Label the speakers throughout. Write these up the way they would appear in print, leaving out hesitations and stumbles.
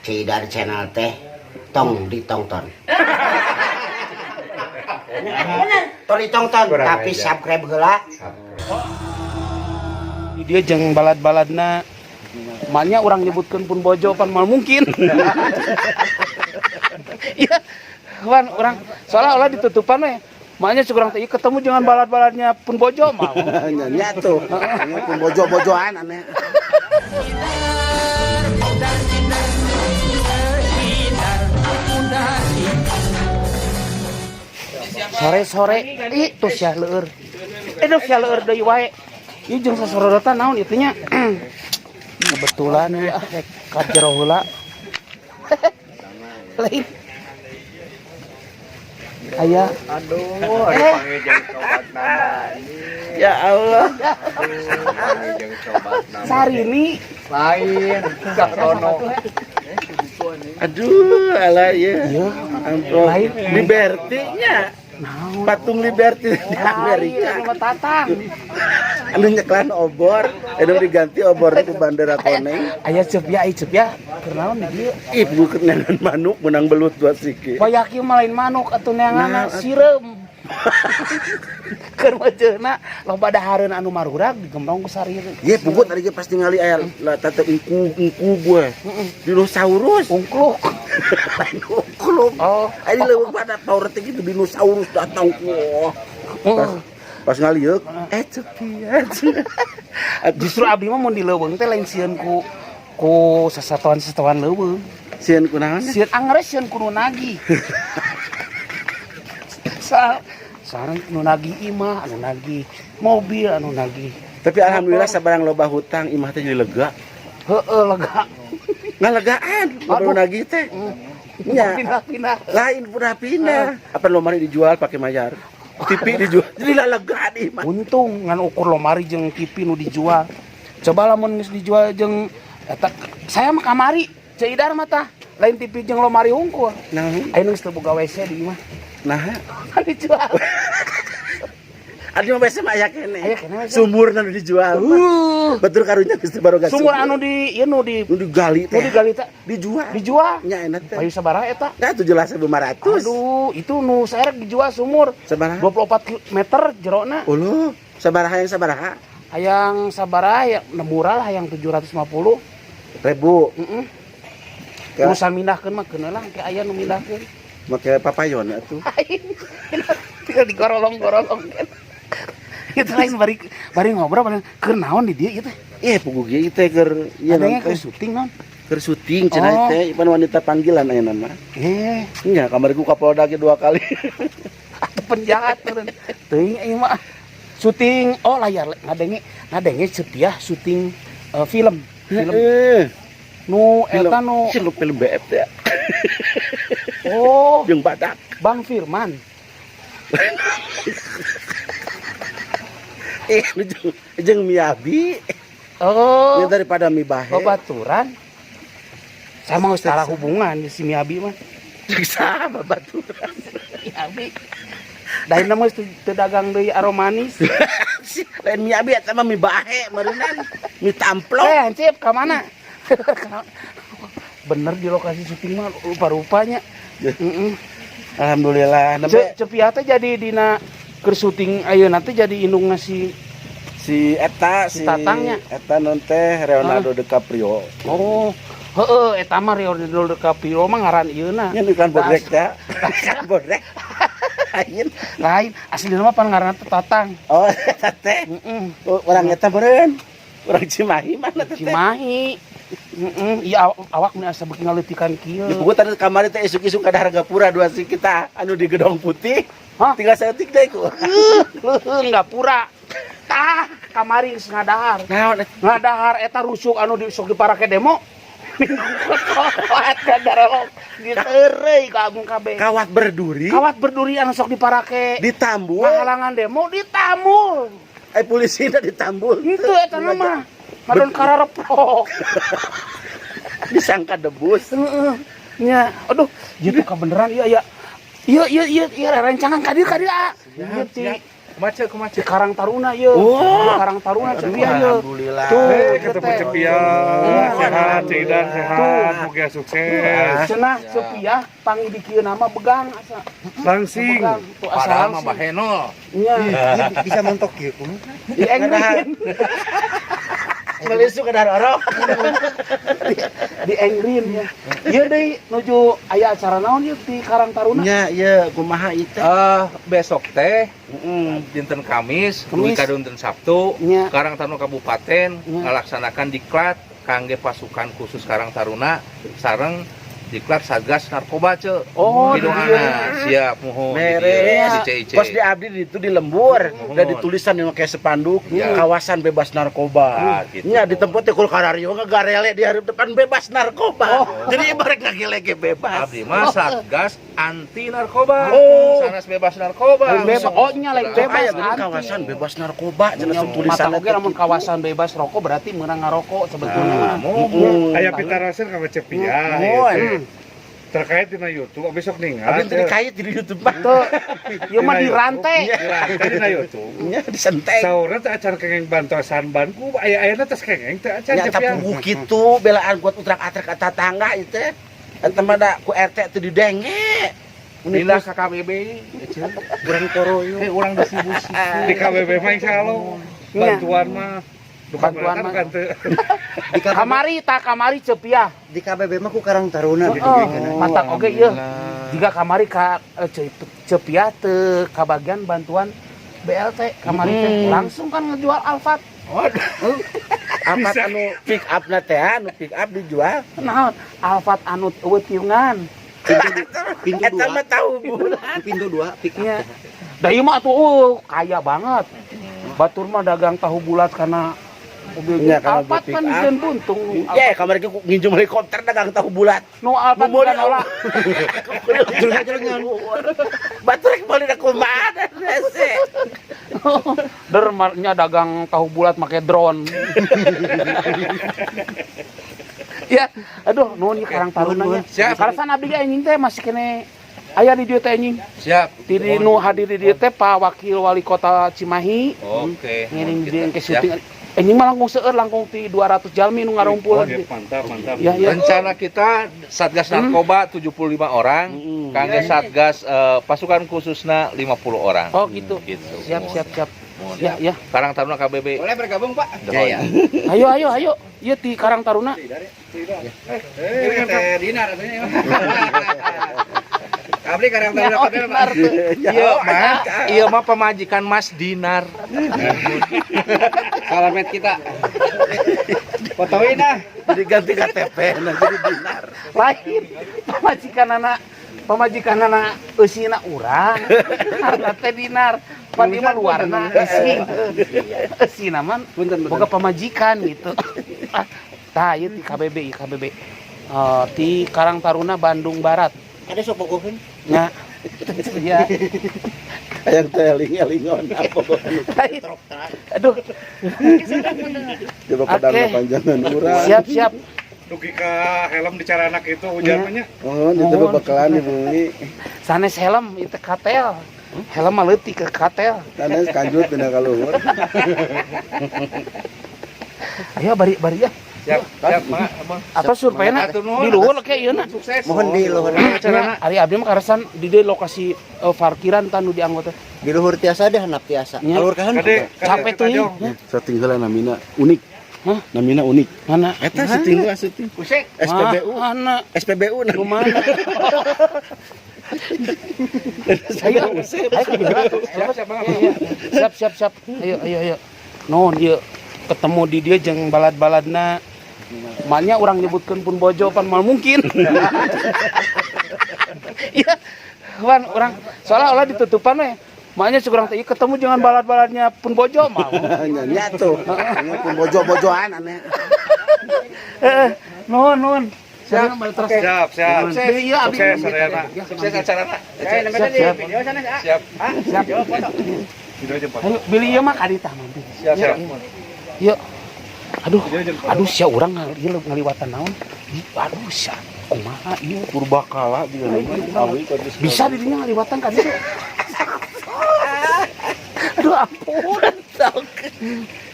Speaker 1: Cidar Channel teh tong ditonton. Bener, tong ditonton
Speaker 2: Kurang
Speaker 1: tapi
Speaker 2: ajar.
Speaker 1: Subscribe heula.
Speaker 3: Dia jeung balad-baladna maknya orang nyebutkeun pun bojo pan mal mungkin. Iya, pan orang soalnya olah ditutupan we. Maknya cuk urang teh, "Ih, ketemu dengan balad-baladnya pun bojo mah."
Speaker 4: Nya tuh. Nya pun bojo-bojoan aneh.
Speaker 3: Sore-sore itu sia leur. Eh, sia leur deui wae. Ieu jeung sasorodotan naon ieu teh nya? Kebetulan ya rek ka jero heula. Lain. Aya.
Speaker 2: Aduh, ari panggil jeung sobat nama.
Speaker 4: Ya Allah.
Speaker 2: Aduh, panggil jeung sobat nama.
Speaker 3: Sarini.
Speaker 2: Lain, Cakrono.
Speaker 4: Aduh, alah ya.
Speaker 3: Iya.
Speaker 4: Ampun.
Speaker 3: Lain.
Speaker 4: Liberty nya.
Speaker 3: Naon?
Speaker 4: Patung Liberty di Amerika.
Speaker 3: Lain mah Tatang.
Speaker 4: Anu nyeklan obor, anu diganti obornya ku bandera koneng.
Speaker 3: Aya cep ya, aya cep ya. Keur naon di dieu?
Speaker 4: Ih, bukan neangan manuk menang belut dua siki.
Speaker 3: Bayak ieu mah lain manuk atuh neanganna
Speaker 4: Nah,
Speaker 3: sireum. Keur meujeuhna loba dahareun anu marurag digembrong ku sarireum.
Speaker 4: Ye, pugut tadi ge pasti ngali aya lah tante engku engku gue. Dinosaurus.
Speaker 3: Ungkluk.
Speaker 4: Lain ungkluk.
Speaker 3: Oh.
Speaker 4: Ini leuweung pada power teh gitu dinosaurus datang. Wah. Pas, pas ngaliuk, eh cepian.
Speaker 3: Justru abdi mah mun di leuweung teh lain sieun ku sasatoan-sasatoan leuweung.
Speaker 4: Sieun kunaon?
Speaker 3: Sieun anggeus sieun ku nu nagih. Sa sareng nu nagih imah, anu nagih mobil, anu nagih.
Speaker 4: Tapi alhamdulillah sabarang loba hutang imah teh jadi lega.
Speaker 3: Heeh, lega.
Speaker 4: Ngalegaan, loba nu
Speaker 3: Aduh.
Speaker 4: Nagih teh. Nya.
Speaker 3: Pindah-pindah.
Speaker 4: Lain pernah pindah. Apa lomari dijual pakai mayar. TV dijual. Jadi lalegaan imah.
Speaker 3: Untung ngan ukur lomari jeung TV nu dijual. Coba lamun geus dijual jeung eta saya mah kamari, Ceu Idar mah tah. Lain TV jeung lomari hungkul.
Speaker 4: Nah,
Speaker 3: Ayeuna geus teu boga WC di imah.
Speaker 4: nah.
Speaker 3: Kan dijual.
Speaker 4: Adi mah biasa mah aya keneh.
Speaker 3: Aya keneh WC.
Speaker 4: Sumur nu dijual. Betul karunya geus teu baroga.
Speaker 3: Sumur anu di ieu nu di
Speaker 4: nu digali
Speaker 3: nu
Speaker 4: teh.
Speaker 3: Digali teh
Speaker 4: Dijual.
Speaker 3: Dijual.
Speaker 4: Nya enak teh.
Speaker 3: Payu sabaraha eta?
Speaker 4: Nah, itu jelas 500.
Speaker 3: Aduh, itu nu saerek dijual sumur.
Speaker 4: Sabaraha?
Speaker 3: 24 meter jerona.
Speaker 4: Uluh, sabaraha yang sabaraha?
Speaker 3: Hayang sabaraha ya murah lah yang 750.
Speaker 4: Ribu.
Speaker 3: Heeh.
Speaker 4: Ka-
Speaker 3: Urusan mindahkeun mah keun lah, ke aya nu mindahkeun.
Speaker 4: Make papayon atuh.
Speaker 3: Lain. Tinggal digorolong-gorolong kan. Itu lain bari bari ngobrol bari keur naon di dieu ieu teh?
Speaker 4: Eh, puguh ge teh keur ieu
Speaker 3: Ada yang
Speaker 4: teh.
Speaker 3: keur syuting naon?
Speaker 4: Keur syuting cenah
Speaker 3: Oh.
Speaker 4: teh, ipan wanita panggilan ayeuna mah.
Speaker 3: Eh,
Speaker 4: Nya kamari ku Kapolda ge dua kali.
Speaker 3: Atau penjahat meureun. Teuing ieu mah. Syuting, oh layar ngadenge ngadenge sepiah syuting film. Film
Speaker 4: Heeh.
Speaker 3: nu
Speaker 4: Film
Speaker 3: eta nu
Speaker 4: Sih, lu film BF teh.
Speaker 3: Oh,
Speaker 4: Jeung badak.
Speaker 3: Bang Firman.
Speaker 4: Eh, nu jeung jeung Miyabi.
Speaker 3: Oh,
Speaker 4: Nya daripada Mibahe.
Speaker 3: Babaturan. Saya mau salah hubungan si Miyabi mah.
Speaker 4: Jeung saha babaturan?
Speaker 3: Miyabi. Dahin mah geus teu dagang deui aromanis.
Speaker 4: Si, lain Miyabi eta mah Mibahe meureunnan. Mi tamplok.
Speaker 3: Eh, hansip ka mana? Bener di lokasi syuting mah rupa-rupanya. Heeh.
Speaker 4: Alhamdulillah. Nembe
Speaker 3: Cepiah teh jadi dina keur syuting ayeuna teh jadi indungna si
Speaker 4: si eta
Speaker 3: Si Tatangnya.
Speaker 4: Eta non teh Leonardo DiCaprio.
Speaker 3: Oh, heeh, eta mah Leonardo DiCaprio mah ngaran ieuna.
Speaker 4: Nya nu iklan bodrek teh. Iklan bodrek. Lain.
Speaker 3: Lain, aslina mah pan ngaranna teh Tatang.
Speaker 4: Oh, eta teh.
Speaker 3: Heeh.
Speaker 4: Oh, orang eta meureun. Orang Cimahi mana teh?
Speaker 3: Cimahi. Heeh, iya awak mun asa beuki ngaleutikan kieu.
Speaker 4: Di buku tadi kamari teh isuk-isuk ada harga pura dua sih kita anu di Gedong Putih.
Speaker 3: Hah?
Speaker 4: Tinggal seetik deh ku.
Speaker 3: Leuheung gapura. Tah, kamari geus ngadahar.
Speaker 4: Naon eta?
Speaker 3: Ngadahar eta rusuk anu di sok diparake demo. Kawat kadarolong diteureuy ka agung kabeh.
Speaker 4: Kawat berduri.
Speaker 3: Kawat berduri anu sok diparake
Speaker 4: Ditambul.
Speaker 3: ngahalangan demo ditambul.
Speaker 4: Eh polisi ditambul.
Speaker 3: Itu eta mah. Ngadon karareprok.
Speaker 4: Disangka debus.
Speaker 3: Heeh. Nya, aduh, ieu teh kabeneran ieu aya. Ieu ieu ieu ieu rencangan ka dieu ah. Ieu ti
Speaker 5: Kumaha, kumaha?
Speaker 3: Di Karang Taruna ieu. Di Karang Taruna Cepiah ieu.
Speaker 4: Alhamdulillah.
Speaker 3: Tuh,
Speaker 6: Eh,
Speaker 3: ieu
Speaker 6: ketemu
Speaker 3: teh.
Speaker 6: Cepiah, sehat, Ceu Idan sehat, moga sukses.
Speaker 3: Cenah Cepiah panggih di kieu nama begang asa.
Speaker 6: Langsing.
Speaker 3: Begang tuh asa
Speaker 5: Padahal mah
Speaker 3: langsing.
Speaker 5: bahenol.
Speaker 3: Nya.
Speaker 2: Bisa mentok kieu kumaha?
Speaker 3: Di engrin.
Speaker 1: Melisu ke dar orok.
Speaker 3: Di engrin ya. Ieu deui nuju aya acara naon ieu di Karang Taruna?
Speaker 4: Nya ieu kumaha ieu teh?
Speaker 5: Besok teh
Speaker 4: Heeh.
Speaker 5: dinten Kamis,
Speaker 3: Kamis.
Speaker 5: dugi ka dinten Sabtu,
Speaker 3: Nya.
Speaker 5: Karang Taruna Kabupaten
Speaker 3: Nya.
Speaker 5: ngalaksanakan diklat kangge pasukan khusus Karang Taruna sareng diklat Satgas Narkoba, Ce.
Speaker 3: Oh, di
Speaker 5: Biduana. Siap, muhun.
Speaker 4: Beres.
Speaker 5: Di CIC.
Speaker 4: Pos di abdi di itu di lembur,
Speaker 5: Muhun.
Speaker 4: dan ditulisan yang kayak sepanduk
Speaker 5: Ya.
Speaker 4: kawasan bebas narkoba.
Speaker 5: Ah, gitu.
Speaker 4: Nya di tempat teh kul karario ngagarele di hareup depan bebas narkoba. Jadi ibarat ngagelege bebas.
Speaker 5: Abdi mah Satgas anti narkoba.
Speaker 4: Oh.
Speaker 5: Sanes bebas narkoba.
Speaker 3: Lain bebas. Oh, nya lain bebas.
Speaker 4: Aya geuning
Speaker 3: anti.
Speaker 4: kawasan bebas narkoba cenah
Speaker 3: Nya, mata
Speaker 4: tulisanna
Speaker 3: oge
Speaker 4: teh
Speaker 3: lamun
Speaker 4: kitu.
Speaker 3: kawasan bebas rokok berarti meunang ngarokok sebetulnya.
Speaker 5: Nah, muhun.
Speaker 6: Aya pitaraseun ka Cepiah.
Speaker 4: Muhun.
Speaker 6: Ieu teh. Terkait dina YouTube, abis sok ningal.
Speaker 4: Abdi teh dikait di YouTube mah.
Speaker 3: Teu, ieu mah dirantai.
Speaker 6: Dirantai dina YouTube.
Speaker 4: Nya disenteng.
Speaker 6: Saurna teh acan kengeng bantosan banku, aya-ayana tos kengeng teh acan
Speaker 4: Nya
Speaker 6: Cepiah.
Speaker 4: puguh kitu belaan kuat utrak-atrak ka tatangga ieu teh. Eta mah da ku RT teu didenge.
Speaker 5: Pindah ke KBB.
Speaker 4: Urang koroyo.
Speaker 5: Eh, urang distribusi.
Speaker 6: Di KBB mah insyaallah bantuan mah. Duka
Speaker 3: Bantuan
Speaker 6: bantuan
Speaker 3: mah.
Speaker 6: kan teu.
Speaker 3: Kamari tak kamari Cepiah.
Speaker 2: Di KBB mah ku Karang Taruna
Speaker 3: Heeh. Matak oge ieu. Jika kamari ka Cepiah teu kabagian bantuan BLT kamari teh langsung kan ngejual Alphard.
Speaker 4: Apa anu pick up na teh anu pick up dijual.
Speaker 3: Naon? Alphard anu eueuh tiungan.
Speaker 1: Pintu
Speaker 4: Eta
Speaker 1: dua.
Speaker 4: mah tahu bulan.
Speaker 1: Pintu dua pick up.
Speaker 3: Nya. Da ieu mah atuh kaya banget. Batur mah dagang tahu bulat karena mobil
Speaker 4: Nya, karena
Speaker 3: Alphard
Speaker 4: pick
Speaker 3: kan
Speaker 4: up.
Speaker 3: jeung buntung.
Speaker 4: Ya, kamari ge nginjem helikopter dagang tahu bulat.
Speaker 3: Nu Alphard
Speaker 4: Mau
Speaker 3: bukan olah.
Speaker 4: Batur rek meuli da kumaha hese.
Speaker 3: Der nya dagang tahu bulat make drone. Ya, aduh, nuhun ieu Karang Taruna nya.
Speaker 5: Siap.
Speaker 3: Kalasan abdi ge anjing teh masih kene aya di dieu teh anjing.
Speaker 5: Siap.
Speaker 3: Di nu hadir di dieu teh Pak Wakil Wali Kota Cimahi.
Speaker 5: Oke.
Speaker 3: Ngiring di dieu ke
Speaker 5: Siap.
Speaker 3: syuting. Anjing mah langkung seueur langkung ti 200 jalmi nu ngarumpul.
Speaker 6: Oh, dia mantap, mantap.
Speaker 3: Ya, ya.
Speaker 5: Rencana kita Satgas Narkoba 75 orang, kangge Satgas pasukan khususna 50 orang.
Speaker 3: Oh gitu.
Speaker 5: Gitu.
Speaker 3: Siap, siap, siap.
Speaker 5: Mohon.
Speaker 3: Ya, ya.
Speaker 5: Karang Taruna KBB.
Speaker 2: Boleh bergabung, Pak?
Speaker 5: Ya, ya.
Speaker 3: Ayo, ayo, ayo. Ieu ti Karang Taruna.
Speaker 2: Ini teh Dinar atunya. Abdi Karang Taruna
Speaker 3: Oh,
Speaker 2: KBB, Pak.
Speaker 3: Dinar tuh.
Speaker 5: Iya mah, iya mah pemajikan Mas Dinar.
Speaker 2: Salamet kita. Fotoin ah.
Speaker 4: Jadi ganti KTP nah jadi dinar.
Speaker 3: Lain pamajikan anak eusina urang. Karena teh Dinar. Pan ieu mah luarna eusi. Eusina mah boga pamajikan gitu. Ah, tah ieu ti KBB, ieu KBB. Eh, ti Karang Taruna Bandung Barat.
Speaker 1: Ada sok bogoheun.
Speaker 3: Nya. Ya.
Speaker 4: Hayang teh eling-elingon apa.
Speaker 3: Aduh,
Speaker 4: Coba pedang
Speaker 3: Oke.
Speaker 4: panjangan urang.
Speaker 3: siap siap.
Speaker 6: Dugi ka helm di caranak itu hujan mah nya.
Speaker 4: Oh, itu
Speaker 3: Mohon.
Speaker 4: bakalan dibeli.
Speaker 3: Sanes helm itu katel. Helm mah leutik ke katel.
Speaker 4: Sanes kanjut dina kaluhur.
Speaker 3: Ayo bari bari ya.
Speaker 5: Siap, siap, Mak. Abang.
Speaker 3: Apa surveinya
Speaker 5: Atur nuhun.
Speaker 3: di luhur ke ieu na.
Speaker 5: Sukses.
Speaker 1: Mohon di luhur.
Speaker 3: Nya, ari abdi mah karasan di dieu lokasi parkiran tan nu di anggota.
Speaker 1: Di luhur tiasa deh hanap tiasa.
Speaker 3: Nya.
Speaker 1: Kalur kahan.
Speaker 6: Kade, kade
Speaker 3: Capek tuh.
Speaker 6: tajong.
Speaker 4: Sating heula namina unik.
Speaker 3: Hah?
Speaker 4: Namina unik.
Speaker 3: Mana?
Speaker 4: Eta syuting heula syuting.
Speaker 5: Kusek.
Speaker 4: SPBU.
Speaker 3: Mana?
Speaker 4: SPBU nah.
Speaker 3: Nu mana? Ayo, ayo
Speaker 5: Siap, siap, Bang.
Speaker 3: siap siap siap. Ayo ayo ayo. Non ieu ketemu di dia jeung balad-baladna. Maknya orang nyebutkeun pun bojo pan mal mungkin. Iya. Wan orang soalnya olah ditutupan we. Makanya kurang teh ketemu jangan balad-baladnya pun bojo mau.
Speaker 4: Nya nya tuh. Nya pun bojo-bojoan aneh.
Speaker 3: Heeh. Nuhun nuhun. Siap,
Speaker 6: Siap, siap.
Speaker 3: Iya, abdi.
Speaker 6: Sukses sadayana.
Speaker 5: Sukses acarana.
Speaker 3: Siap, siap.
Speaker 5: Siap.
Speaker 3: Siap.
Speaker 6: Video jempol.
Speaker 3: Ayo, beli ieu mah kadita mampir.
Speaker 5: Siap, siap.
Speaker 3: Yuk. Aduh, aduh sia urang ieu ngaliwatan naon? Ih, aduh sia kumaha ieu?
Speaker 4: Purbakala juga.
Speaker 3: Bisa dirinya ngaliwatan kan itu. Aduh, Aduh, ampun.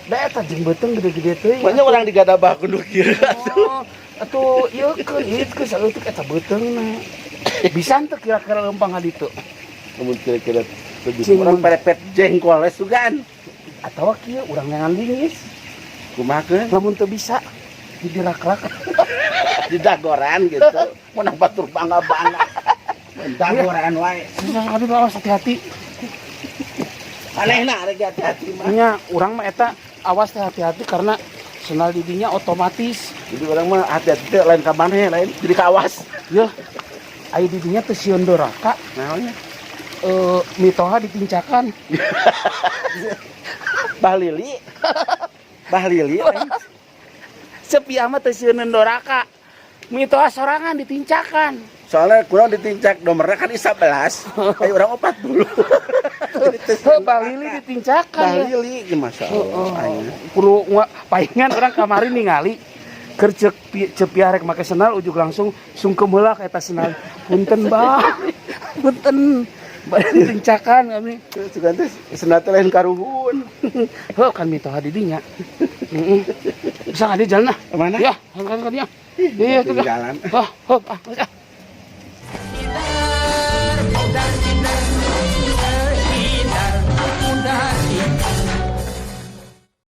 Speaker 3: Da eta jeung beuteung gede-gede teuing.
Speaker 4: Banyak orang digadabah kudu kieu.
Speaker 3: Oh, atuh ieu keun ieu keun saeutik eta beuteungna. Bisa teu kira-kira leumpang ka ditu?
Speaker 4: Namun kira-kira lebih
Speaker 3: Cing,
Speaker 4: orang
Speaker 3: mun.
Speaker 4: perepet jengkol sugan.
Speaker 3: Atawa kieu urang neangan linggis.
Speaker 4: Kumaha keun?
Speaker 3: Lamun teu bisa didirak-rak.
Speaker 4: Di dagoran gitu. Menang batur bangga-bangga. Dagoran wae.
Speaker 3: Susah, aduh, awas, hati-hati.
Speaker 4: Anehna rek hati-hati mah.
Speaker 3: Nya urang mah eta awas teh hati-hati karena sendal didinya otomatis.
Speaker 4: Jadi orang mah hati-hati teh lain ka maneh, lain jadi kawas.
Speaker 3: Yeuh. Aya didinya teh sieun doraka,
Speaker 4: Naonnya?
Speaker 3: Mitoha ditincakan.
Speaker 4: Bah Lili. Bah Lili lain.
Speaker 3: Sepi amat teh sieun doraka. Mitoha sorangan ditincakan.
Speaker 4: Soalnya kurang ditincak nomornya kan 11. Ayo orang 40. Jadi teh
Speaker 3: Heuh, Bah Lili ditincakan.
Speaker 4: Bah
Speaker 3: Ya.
Speaker 4: Lili masya
Speaker 3: Heeh.
Speaker 4: Allah. Aya.
Speaker 3: Kudu palingan urang kamari ningali keur ceuk Cepiah rek make sendal, ujug langsung sungkem heula ka eta sendal. Punten, Bah. Punten. Bade ditincakan kami.
Speaker 4: Sugan teh sendal teh lain karuhun.
Speaker 3: Heuh, kan mitoha di dinya. Heeh. Bisa nggak dia jalan ah?
Speaker 4: Kemana?
Speaker 3: Ya, kan kan ya. Iya, itu dah.
Speaker 4: Jalan.
Speaker 3: Oh, oh, ah, ah.